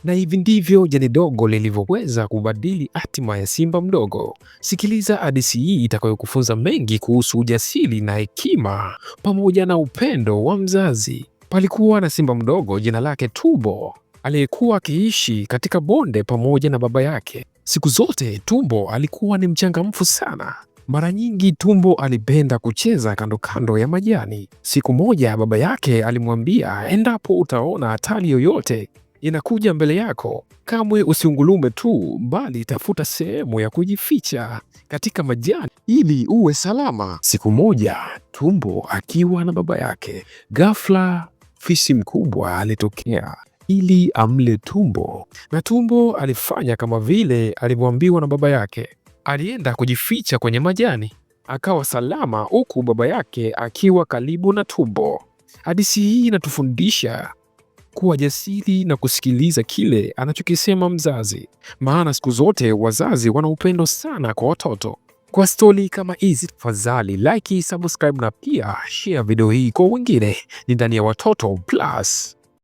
Na hivi ndivyo jani dogo lilivyoweza kubadili hatima ya simba mdogo. Sikiliza hadithi hii itakayokufunza mengi kuhusu ujasiri na hekima pamoja na upendo wa mzazi. Palikuwa na simba mdogo jina lake Tumbo, aliyekuwa akiishi katika bonde pamoja na baba yake. Siku zote Tumbo alikuwa ni mchangamfu sana. Mara nyingi Tumbo alipenda kucheza kando kando ya majani. Siku moja baba yake alimwambia, endapo utaona hatari yoyote inakuja mbele yako, kamwe usiungulume tu, bali tafuta sehemu ya kujificha katika majani ili uwe salama. Siku moja Tumbo akiwa na baba yake, ghafla fisi mkubwa alitokea ili amle Tumbo, na Tumbo alifanya kama vile alivyoambiwa na baba yake. Alienda kujificha kwenye majani akawa salama, huku baba yake akiwa karibu na Tumbo. Hadithi hii inatufundisha kuwa jasiri na kusikiliza kile anachokisema mzazi, maana siku zote wazazi wana upendo sana kwa watoto. Kwa stori kama hizi, tafadhali like, subscribe na pia share video hii kwa wengine. Ni ndani ya Watoto Plus.